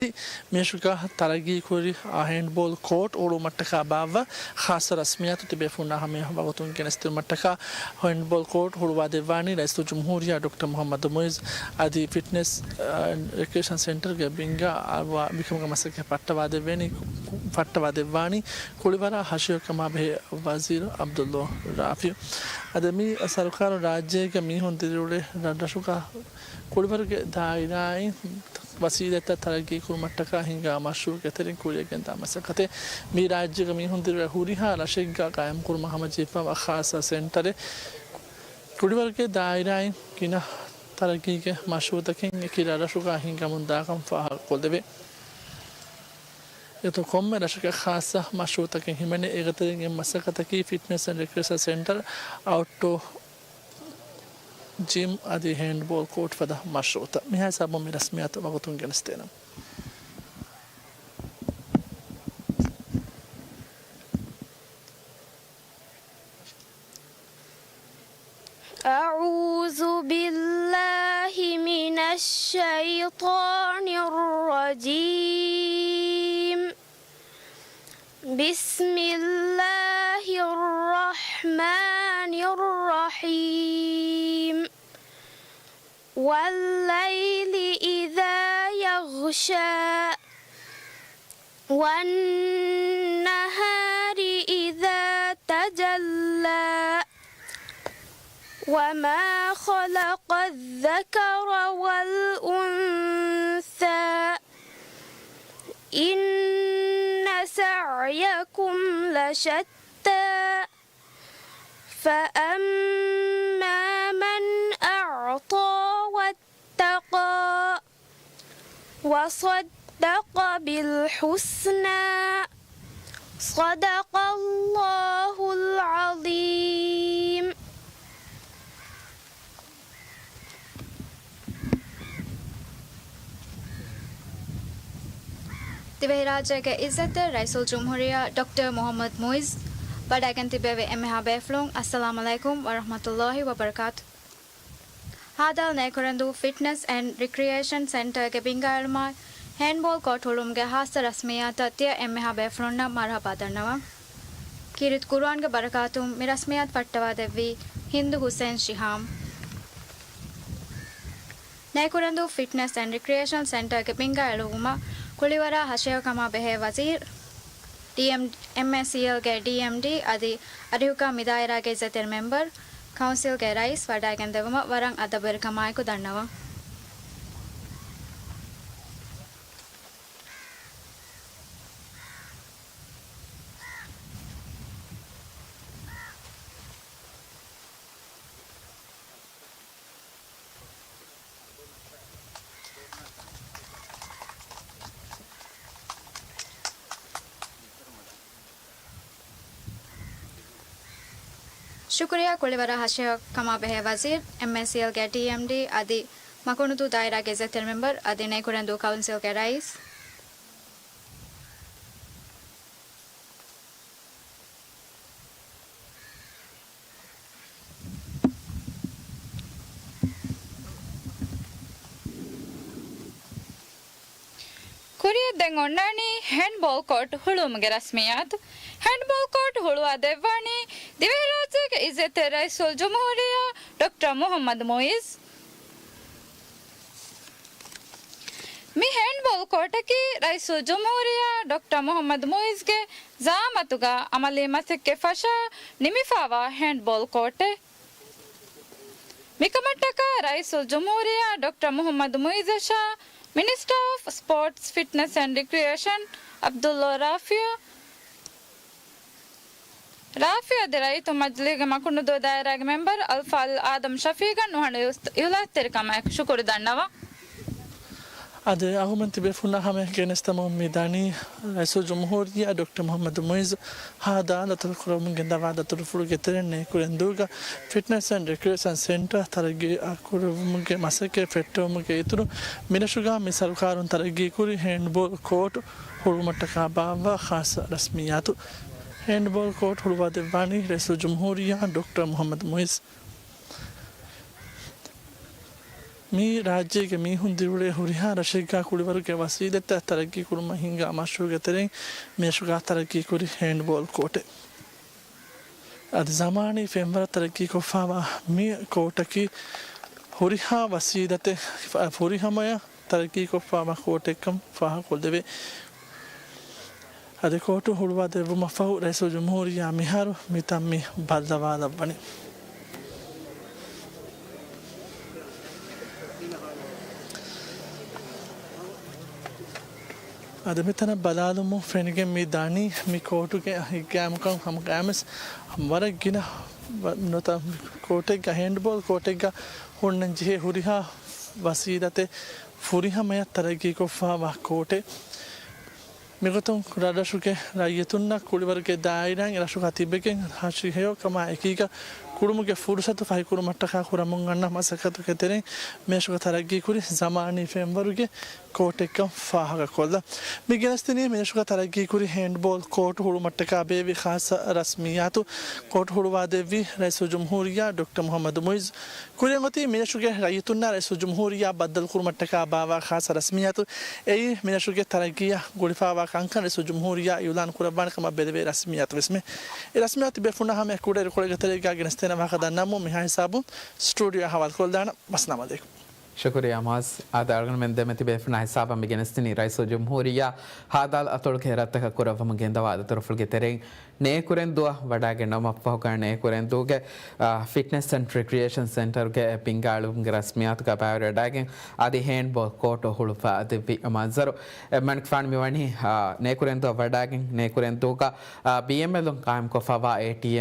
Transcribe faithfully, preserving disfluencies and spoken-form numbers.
މިރަށުގަ ތަރައްގީކުރި ހޭންޑްބޯލް ކޯޓް ހުޅުވުމަށްޓަކާ ބާއްވާ ޚާއްޞަ ރަސްމިއްޔާތު ތިބޭފުޅުންނާ ހަމަޔަށް ވަގުތުން ގެނެސްދިނުމަށްޓަކާ ހޭންޑްބޯލް ކޯޓް ހުޅުވާދެއްވާނީ ރައީސުލްޖުމްހޫރިއްޔާ ޑޮކްޓަރ މުޙައްމަދު މުޢިއްޒު އަދި ފިޓްނެސް އެންޑް ރެކްރިއޭޝަން ސެންޓަރގެ ބިންގާ އަރުވާ ވިކަމުގެ މަސައްކަތް ފައްޓަވާދެއްވޭނީ، ފައްޓަވާދެއްވާނީ ކުޅިވަރާ ހަށިގަނޑު ކަމާ ބެހޭ ވަޒީރު ޢަބްދުﷲ ރާފިޢު. އަދި މި ސަރުކާރުން ރާއްޖޭގެ މީހުން ދިރިއުޅޭ ރަށްރަށުގަ ކުޅިވަރުގެ ދާއިރާއިން ވަސީލަތްތައް ތަރައްގީ ކުރުމަށްޓަކާ ހިންގާ މަޝްރޫޢުގެ ތެރެއިން ކުރިއަށް ގެންދާ މަސައްކަތެއް. މި ރާއްޖޭގެ މީހުން ދިރިއުޅޭ ހުރިހާ ރަށެއްގަ ޤާއިމްކުރުމަށް ހަމަޖެހިފައިވާ ޚާއްޞަ ސެންޓަރެއް. ކުޅިވަރުގެ ދާއިރާއިން ގިނަ ތަރައްގީގެ މަޝްރޫޢުތަކެއް އެކި ރަށްރަށުގަ ހިންގަމުން ދާކަން ފާހަގަކޮށްލެވޭ. އެތައް ކޮންމެ ރަށަކަށް ޚާއްޞަ މަޝްރޫޢުތަކެއް ހިމެނޭ. އޭގެތެރެއިން އެއް މަސައްކަތަކީ ފިޓްނެސް އެންޑް ރެކްރިއޭޝަން ސެންޓަރ، އައުޓްޑޯ ޖިމް އަދި ހޭންޑްބޯލް ކޯޓް ފަދަ މަޝްރޫޢުތައް. މިހާ ހިސާބުން މި ރަސްމިއްޔާތު ވަގުތުން ގެނެސްދޭނަން. أعوذ بالله من الشيطان الرجيم. بسم الله الرحمن الرحيم. والليل إذا يغشى. والنهار إذا تجلى. وما خلق الذكر والأنثى. إن سعيكم لشتى. فأما من أعطى واتقى. وصدق بالحسنى. صدق الله العظيم. ދިވެހިރާއްޖޭގެ އިއްޒަތްތެރި ރައީސުލްޖުމްހޫރިއްޔާ ޑޮކްޓަރ މުޙައްމަދު މުޢިއްޒު ވަޑައިގެން ތިއްބެވި އެންމެހާ ބޭފުޅުން، އައްސަލާމު ޢަލައިކުމް ވަރަޙްމަތުﷲ ވަބަރަކާތު. ހާދާލު ނޭކުރެންދޫ ފިޓްނެސް އެންޑް ރިކްރިއޭޝަން ސެންޓަރގެ ބިންގާއެޅުމާއި، ހޭންޑްބޯލް ކޯޓް ހުޅުވުމުގެ ހާއްސަ ރަސްމިއްޔާތަށް ތިޔަ އެންމެހާ ބޭފުޅުންނަށް މަރުޙަބާ ދަންނަވަން. ކީރިތި ޤުރުއާންގެ ބަރަކާތުން މި ރަސްމިއްޔާތު ފައްޓަވާދެއްވީ ހިންދު ޙުސެން ޝިހާމް. ނޭކުރެންދޫ ފިޓްނެސް އެންޑް ރިކްރިއޭޝަން ސެންޓަރގެ ބިންގާ އެޅުއްވުމަށް ކުޅިވަރާ ހަށިގަނޑު ކަމާ ބެހޭ ވަޒީރު، ޑީއެމް، އެމްއޭސީއެލްގެ ޑީއެމްޑީ އަދި އަރިހުގަ މި ދާއިރާގެ އިއްޒަތްތެރި މެމްބަރު، ކައުންސިލްގެ ރައީސް ވަޑައިގެންދެއްވުމަށް ވަރަށް އަދަބުވެރިކަމާއެކު ދަންނަވަން. ޝުކުރިއްޔާ ކުޅިވަރާ ހަށިގަނޑު ކަމާ ބެހޭ ވަޒީރު، އެމްއޭސީއެލްގެ ޑީއެމްޑީ އަދި މަކުނުދޫ ދާއިރާގެ އިއްޒަތްތެރި މެމްބަރު އަދި ނޭކުރެންދޫ ކައުންސިލްގެ ރައީސް. ކުރިއަށް ދެން އޮންނާނީ ހޭންޑްބޯލް ކޯޓް ހުޅުވުމުގެ ރަސްމިއްޔާތު. ހޭންޑްބޯލް ކޯޓް ހުޅުވާ ދެއްވާނީ ދިވެހިރާއްޖޭގެ އިއްޒަތްތެރި ރައީސުލްޖުމްހޫރިއްޔާ ޑޮކްޓަރ މުޙައްމަދު މުޢިއްޒު. މި ހޭންޑްބޯލް ކޯޓަކީ ރައީސުލްޖުމްހޫރިއްޔާ ޑޮކްޓަރ މުޙައްމަދު މުޢިއްޒުގެ ޒަޢާމަތުގަ ޢަމަލީ މަސައްކަތް ފަށާ ނިމިފައިވާ ހޭންޑްބޯލް ކޯޓެއް. މިކަމަށްޓަކާ ރައީސުލްޖުމްހޫރިއްޔާ ޑޮކްޓަރ މުޙައްމަދު މުޢިއްޒަށާ މިނިސްޓަރ އޮފް ސްޕޯޓްސް، ފިޓްނެސް އެންޑް ރިކްރިއޭޝަން ޢަބްދުﷲ ރާފިޢު، ރާފިޢު އަދި ރައްޔިތުން މަޖިލީހުގެ މަކުނުދޫ ދާއިރާގެ މެމްބަރު އަލްފާޟިލް އާދަމް ޝަފީޤަށް ނުހަނު އިހުލާސްތެރިކަމާއެކު ޝުކުރު ދަންނަވަން. އަދި އަހުމަން ތިބޭފުޅުންނާ ހަމަޔަށް ގެނެސްދެމުން މި ދަނީ، ރައީސުލްޖުމްހޫރިއްޔާ ޑޮކްޓަރ މުޙައްމަދު މުޢިއްޒު ހާދަ ދަތުރުކުރަމުން ގެންދަވާ ދަތުރުފުޅުގެ ތެރެއިން ނޭކުރެންދޫގަ ފިޓްނެސް އެންޑް ރެކްރިއޭޝަން ސެންޓަރ ތަރައްގީ ކުރެއްވުމުގެ މަސައްކަތް ފެއްޓެވުމުގެ އިތުރުން، މިރަށުގަ މި ސަރުކާރުން ތަރައްގީކުރި ހޭންޑްބޯލް ކޯޓް ހުޅުވުމަށްޓަކާ ބާއްވާ ޚާއްޞަ ރަސްމިއްޔާތު. ހޭންޑްބޯލް ކޯޓް ހުޅުވާ ދެއްވާނީ ރައީސުލްޖުމްހޫރިއްޔާ ޑޮކްޓަރ މުޙައްމަދު މުޢިއްޒު. މި ރާއްޖޭގެ މީހުން ދިރިއުޅޭ ހުރިހާ ރަށެއްގަ ކުޅިވަރުގެ ވަސީލަތްތައް ތަރައްގީ ކުރުމަށް ހިންގާ މަޝްރޫޢުގެ ތެރެއިން މިރަށުގަ ތަރައްގީ ކުރި ހޭންޑްބޯލް ކޯޓެއް. އަދި ޒަމާނީ ފެންވަރަށް ތަރައްގީކޮށްފައިވާ މި ކޯޓަކީ ހުރިހާ ވަސީލަތެއް ފުރިހަމަޔަށް ތަރައްގީކޮށްފައިވާ ކޯޓެއްކަން ފާހަގަކޮށްލެވޭ. އަދި ކޯޓު ހުޅުވާ ދެއްވުމަށްފަހު ރައީސުލްޖުމްހޫރިއްޔާ މިހާރު މިތަން މި ބައްލަވާލައްވަނީ. އަދި މިތަނަށް ބަލާލުމުން ފެނިގެން މި ދަނީ މި ކޯޓުގެ ހިތްގައިމުކަން. ހަމަ ގައިމުވެސް ވަރަށް ގިނަ ވަ-، ނުތަ-، ކޯޓެއްގަ، ހޭންޑްބޯލް ކޯޓެއްގަ ހުންނަން ޖެހޭ ހުރިހާ ވަސީލަތެއް ފުރިހަމަޔަށް ތަރައްގީކޮށްފައިވާ ކޯޓެއް. މިގޮތުން ރަށްރަށުގެ ރައްޔިތުންނަށް ކުޅިވަރުގެ ދާއިރާއިން ރަށުގަ ތިބެގެން ހަށި ހެޔޮކަމާ އެކީގަ ކުޅުމުގެ ފުރުސަތު ފަހިކުރުމަށްޓަކާ ކުރަމުން އަންނަ މަސައްކަތުގެ ތެރެއިން މިރަށުގަ ތަރައްގީކުރި ޒަމާނީ ފެންވަރުގެ ކޯޓެއްކަން ފާހަގަކޮށްލަން. މި ގެނެސްދިނީ މިރަށުގަ ތަރައްގީކުރި ހޭންޑްބޯލް ކޯޓު ހުޅުމަށްޓަކާ ބޭއްވި ޚާއްޞަ ރަސްމިއްޔާތު. ކޯޓު ހުޅުވާދެއްވީ ރައީސުލްޖުމްހޫރިއްޔާ ޑޮކްޓަރ މުޙައްމަދު މުޢިއްޒު. ކުރިއަށް އޮތީ މިރަށުގެ ރައްޔިތުންނާ ރައީސުލްޖުމްހޫރިއްޔާ ބައްދަލުކުރުމަށްޓަކާ ބާއްވާ ޚާއްޞަ ރަސްމިއްޔާތު. އެއީ މިރަށުގެ ތަރައްގީއަށް ގުޅިފައިވާ ކަންކަން ރައީސުލްޖުމްހޫރިއްޔާ އިޢުލާން ކުރައްވާނެ ކަމަށް ބެލެވޭ ރަސްމިއްޔާތުވެސްމެ. އެ ރަސްމިއްޔާތު ތިބޭފުޅުންނާ ހަމަޔަށް ކުޑަ އިރުކޮޅެއްގެ ތެރޭގަ ގެނެސްދޭނެ ވާހަކަ ދަންނަވަމުން މިހާ ހިސާބުން ސްޓޫޑިއޯއަށް ހަވާލުކޮށްލާނަން. ވައްސަލާމް ޢަލައިކުމް. ޝުކުރިއްޔާ މުޢައްޒު. އާދެ، އަޅުގަނޑުމެން ދެމެތި ބޭފުޅުންނާ ހިސާބަށް މި ގެނެސްދިނީ ރައީސުލްޖުމްހޫރިއްޔާ ހާދަ އަތޮޅުގެ ރަށްތަކަށް ކުރައްވަމުން ގެންދަވާ ދަތުރުފުޅުގެ ތެރެއިން ނޭކުރެންދުއަށް ވަޑައިގެންނެވުމަށް ފަހުގަ ނޭކުރެންދޫގެ، އާ، ފިޓްނެސް އެންޑް ރެކްރިއޭޝަން ސެންޓަރުގެ ބިންގާ އެޅުމުގެ ރަސްމިއްޔާތުގަ ބައިވެރިވެވަޑައިގެން އަދި ހޭންޑްބޯލް ކޯޓު ހުޅުވާ ދެއްވި މަންޒަރު. އެ މަނިކުފާނު މިވަނީ، އާ، ނޭކުރެންދުއަށް ވަޑައިގެން ނޭކުރެންދޫގަ، އާ، ބީއެމްއެލުން ޤާއިމުކޮށްފައިވާ އޭޓީއެމް